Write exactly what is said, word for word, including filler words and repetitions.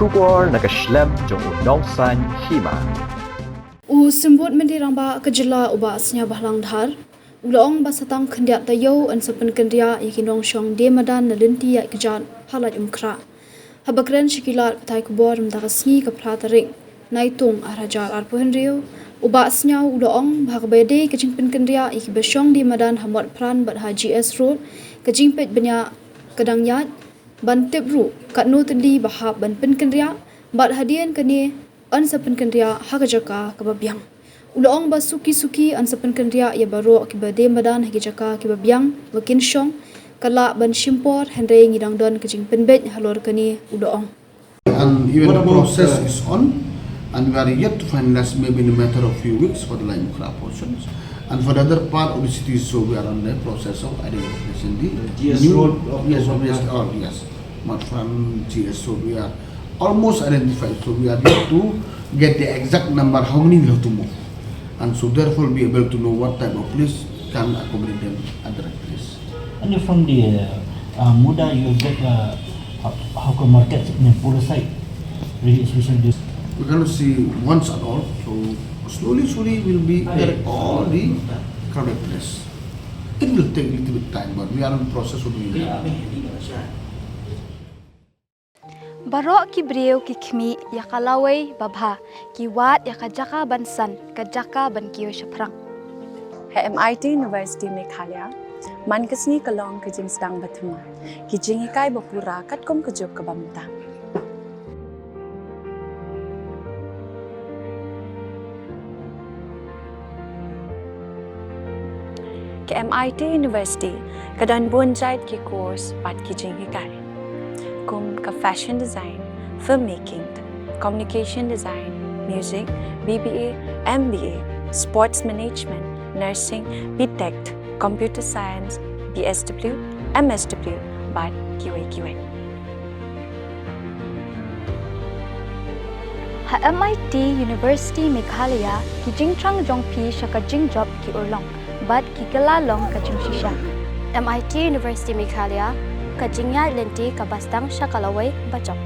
Khubor na ka shlem jong u Nongsaiñ Hima. U Symbud Myntri Rangbah ka jylla u Bah Sniawbhalang Dhar u la ong ba sa tang khyndiat taïew yn sa pynkynriah ïa ki nongshong die madan na lynti ïaid kjat ha Laitumkhrah. Haba kren sha ki lad pathai khubor mynta ka sngi ka phra tarik Naitung ar hajar arphew hynriew, u Bah Sniaw u la ong ba ha kaba ïadei ka jingpynkynriah ïa kiba shong die madan ha Motphran bad ha G S Road, ka jingpeit bniah ka dang ïaid, ban tip ruh katno tylli ba hap ban pynkynriah, bad hadien kane yn sa pynkynriah ha ka jaka kaba biang. U la ong ba suki suki yn sa pynkynriah ïa baroh kiba die madan ha ki jaka kiba biang ba kin shong, ka lah ban shim por hynrei ngi dang don ka jingpynbeit halor kane, u la ong. And even the process is on, and we are yet to finalize, maybe in a matter of few weeks for the Laitumkhrah portions. And for the other part of the city, so we are on the process of identification. The G S new, Road of yes, Motphran. Yes, oh, yes, Motphran, G S Road, we are almost identified. So we are yet to get the exact number, how many we have to move. And so therefore be able to know what type of place can accommodate them at the right place. And from the uh, uh, MUDA, you get uh, how, how come market in Purasai, really especially this. We cannot see once at all. So slowly, slowly we'll be direct all the crowded place. It will take a little bit time, but we are in process of doing that. Baroh ki briew ki khmih ïa ka lawei babha, ki wad ïa ka jaka ban san, ka jaka ban kiew shaphrang. Ha M I T University Meghalaya, man ka sngi ka long ka jingsdang ba thymmai, ki jinghikai ba pura katkum ka juk kaba mynta. Ka M I T University ka don bun jait ki course bad ki jinghikai, kum ka fashion design, filmmaking, communication design, music, B B A, M B A, sports management, nursing, B Tech, computer science, B S W, M S W, bad kiwei kiwei. Ha M I T University Meghalaya, ki jingthrang jong phi sha ka jingjop ki urlong bad ki kylla long ka jingshisha. M I T University Meghalaya, ka jingïaid lynti kaba sdang sha ka lawei bajop.